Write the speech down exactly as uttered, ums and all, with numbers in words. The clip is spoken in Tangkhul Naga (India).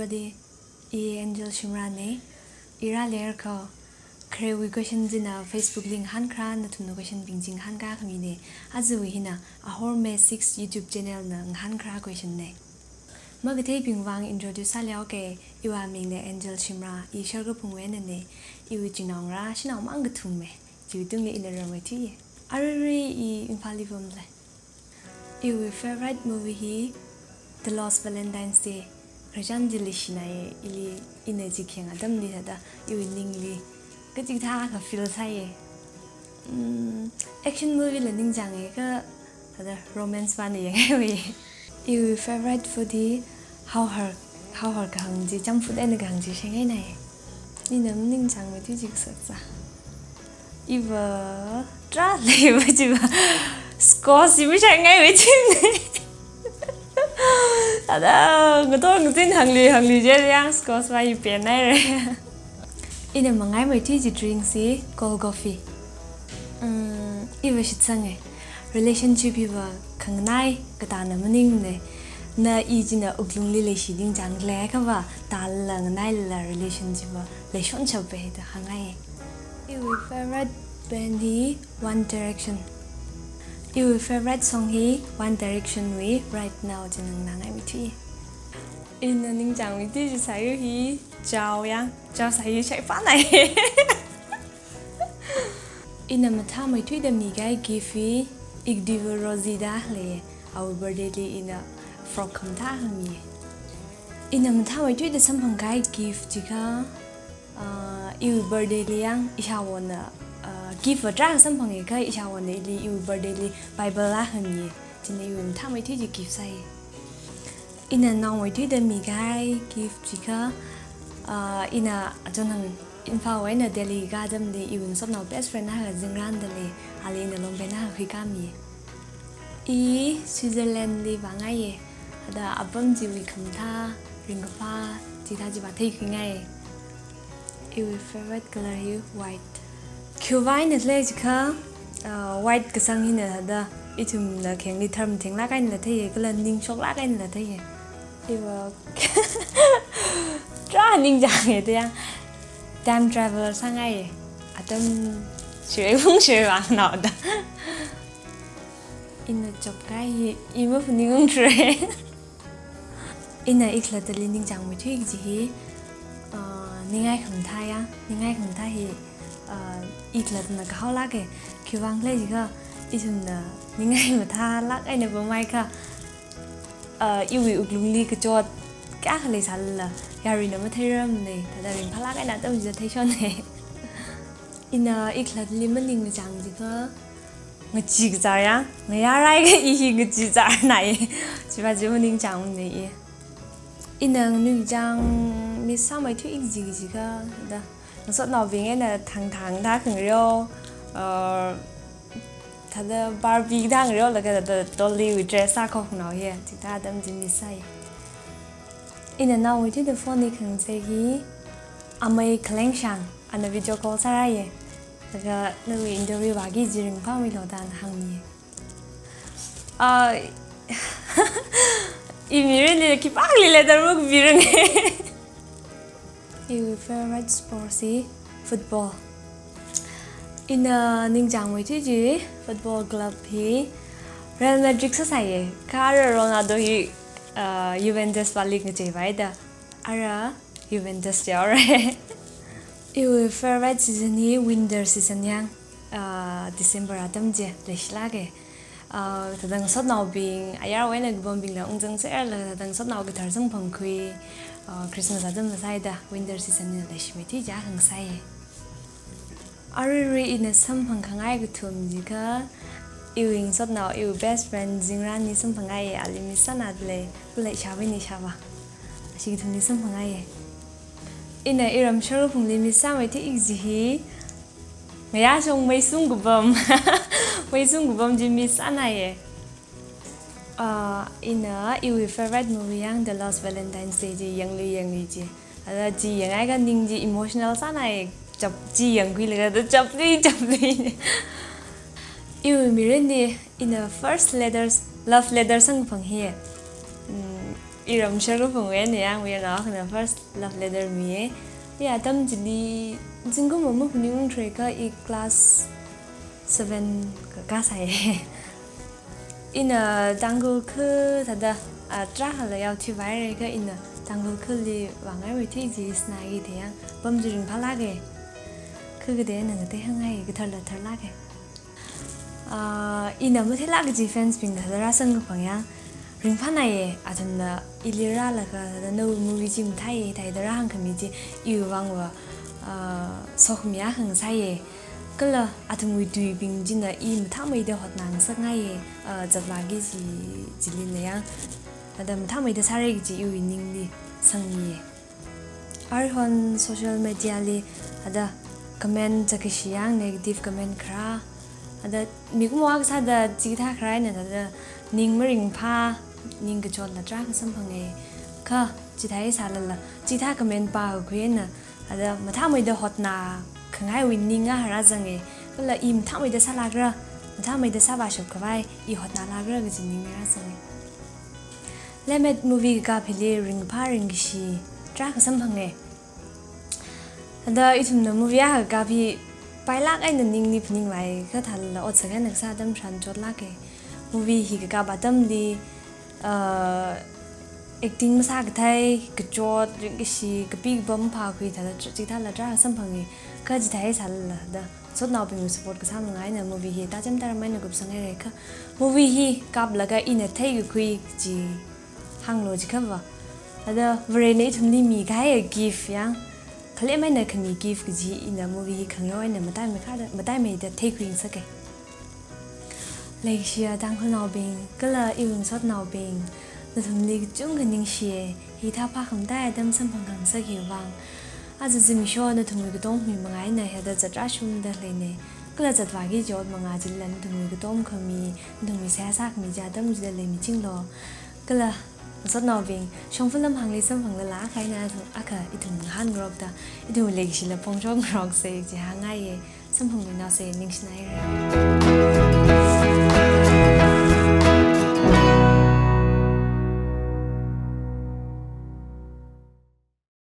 Di, i Angel Shimrah ne, i rāleikha, kharewui question china Facebook li ngahānkharā, nathumna question bing chi ngahānkā khamine, ajawui hina, Ahorme six YouTube channel na ngahānkharā question ne. Makatheibing vang introduce sāleoke, iwui mingna Angel Shimrah, i Sharkaphungwui einane, iwui chinaongarā, shanao mang kathum me, chiwui tungli ina rammeithui ye. Aruirui i Imphal li pamle. Iwui favorite movie hi The Lost Valentine's Day. Khararchan chi leishinaye, ili ina chi khayang atamli thāda, iwui ningli kachikathā akha feel sāye. Mm, action movie la ningchānge kha thāda romance vāna yangngai we. Iwui favorite food hi hauhar, hauhar kahāng chi, junk food eina kahāng chi shengainaye. Ina maningchāngmeithui chi kasā kasā. Iva tarā leiva chiva. Squash iva shengaiva chine. Thāda, ngato ngazin hāngli, hāngli je yang squash va i pennaire. Ina mangaimeithui chi drink chi cold coffee. Mm, iva shitsange. Relationship hiva khanganai katāna maningne. Na i china wuklungli leishi ningchāng leiakhava, tālala nganailala relationship va leishon shappai da hāngngai. Iwui favorite band hi One Direction. Iwui favorite song hi One Direction wui Right Now china nganaimeithui. Ina ningchāngmeithui chi sāyu hi Chao yang, Chao sāyu shaipanai. Ina mathāmeithuida mikahai gift hi Igdiva Rosie da lei, awui birthday li ina frock khamathā akha mi. Ina mathāmeithuida samphangkahai gift chikha, ah, iwui birthday li yang ishāvāna, ah, gift va tarā samphange kha ishāvāna ili iwui birthday li Bible akha mi. China iwui mathāmeithui chi gift sāi. Ina naomeithuida mikahai gift chikha, ah, ina achon hang Imphal wui eina Delhi ka atamli iwui ngasotnao best friend akha zingranda lei, ali ina long pant akha khuikāmi. I Switzerland li vāngaiye, thāda apam chiwui khamathā, ringkaphā, chithā chiva theikhuingai. Iwui favorite color hi white. Khiwuivang eina lei chikha, ah, white kasang hina thāda, ithumna khayangli tharmatheng lāk einala theiye, kala ningshok lāk einala theiye. Iva tarā ningchānge da yang, time traveler sāngaiye. Atam shiwui vang, shiwui vang naoda. Ina chapkahai hi, i maphaning ungthre. Ina i khalattali ningchāngmeithui kaji hi, ah, ningai khamathā ya, ningai khamathā hi, ah, i khalattana kahaolāke, khiwuivang lei chikha, ithumna ningai mathālāk eina pamhaiakha, ah, iwui wuklungli kachot kayākha leisālala, yaruina matheirarmane, thāda ringphālāk eina atam chida theishonne. Ina i khalattali maningchāng chikha, ngachee kazār ya, ngayā rāhaiakha i hi ngachee kazārnai. Chiva chi maningchāngmane i. Ina nganuichāng miss sāmeithui kaji chikha, thāda ngasotnaobing eina thangthang thākhangareo, uh, thāda Barbie thāngareolaga thāda dolly wui dress sākhangareo hi, chithā atam chi miss sāi. Ina naomeithuida phone li khangasei hi, amei Khalengshang, ana video call sārāye. Laga nawui interview vāki kaji ringphāmeilo da ana hāngmiye. Ah, i mirinli khipākli letter makapirang. Iwui favorite sports hi football. Ina ningchāngmeithui chi football club hi Real Madrid sāsāye. Kha ara Ronaldo hi, ah, Juventus vali ngacheivai da. Ara Juventus yaore. Iwui favorite season hi winter season yang, ah, December atam chi leishilāke. Ah, thāda ngasotnaobing, ayarwui eina kapambingla ungzangserlaga thāda ngasotnao kathar samphangkhui, ah, Christmas atam sāsai da, winter season hina leishimeithui chi akha ngasāiye. Aruirui ina samphangkhangai kathum chikha, iwui ngasotnao, iwui best friend zingrani samphangngaiye, ali miss sānada lei, kala ishāvā eina ishāvā. Ashi kathumli samphangngaiye. Ina iram Sharkaphungli miss sāmeithui kaji hi, ngayā shong meisung kapam. Meisung kapam chi miss sānaiye. Ah, ina iwui favorite movie yang The Lost Valentine's Day chi yangli yangli chi. Thāda chi yanghaiakha ning chi emotional sānai, chap chi yangkhuilaga thāda chapli chapli. Iwui mirinli ina first letters, love letter samphang hi. Mm, I Ramshar kaphungwui eina yangwui nao akhana first love letter miya. I atam chili zingkum maphaningrarkha, i class seven kakā sāya. Ina Tangkhul khalatta, ah, tarākhala yaothui vāhaira kha ina Tangkhul khali vāngaiwui thui chi sāngai thei yang, apam chi ringphālāka. Kha kateina ngatei hāngngai, katharla tharlāka. Ah, ina matheilāk kaji fans bing thāda rāsang kaphang yang, ringphānāya, athumna ili rālaga thāda nawui movie chi mathāya, thāda rāhāngkhami chi iwui vangva, ah, sokhami akha ngasāya. Kala athumwui tuibing china i mathāmeida hotnā ngasakngaiya, ah, zatvāki kaji chilila yang, thāda mathāmeida sāra kaji iwui ningli sangmiya. Aruihon social media li thāda comment zakashi yang, negative comment kharā, thāda mikumo akha sāda chikathā kharā eina thāda ning maringphā, ning kachotla tarākha samphanga. Kha chithāi sālala, chikathā comment pākakhui eina thāda mathāmeida hotnākhangaiwui ning akha rāzanga. Kala i mathāmeida sālākra, mathāmeida sāvāshapkhavai i hotnālākra kaji ning rāzanga. Lemmet movie kakap hili ringphā ringkashi tarākha samphanga. Thāda ithumna movie akha kakap hi pailāk eina ningli phaningvai, kha thālala otsak eina kasā atam tharan chotlāka. Movie hi kakap atamli, ah, acting masākathei, kachot, ringkashi, kapi kapam phākhui thāda tr-, chithāla tarākha samphanga. Kha chithāi sālala thāda sotnaobingwui support kasā manga eina movie hi tacham taram eina kupsangaira kha. Movie hi kaplaga ina theikakhui chi hānglu jiakhava, thāda Varena ithumli mikahai gift yang, khalem eina khami gift kaji ina movie hi khangareo eina mataimeikha da, mataimeida theikhui ngasaka. Leikashiya Tangkhulnaobing, kala iwui ngasotnaobing, nathumli kachungkha ningshiya, hithā phākhamataiya atam samphang khangasak hiwui vang. Aja zimiksho nathumwui katomkhami manga eina hithāda zatra shumda leina. Kala zatvāki kaji ot manga chilila nathumwui katomkhami, nathumwui seihā sākhami chi atam chila leimichinglu. Kala ngasotnaobing, shongfa lamhāngli samphanglala akha eina akha ithum ngahānngarokta, ithumwui leikashila phongshokngaroksa kaji hāngngaiya. Samphangluinaosa, ningshināhaira.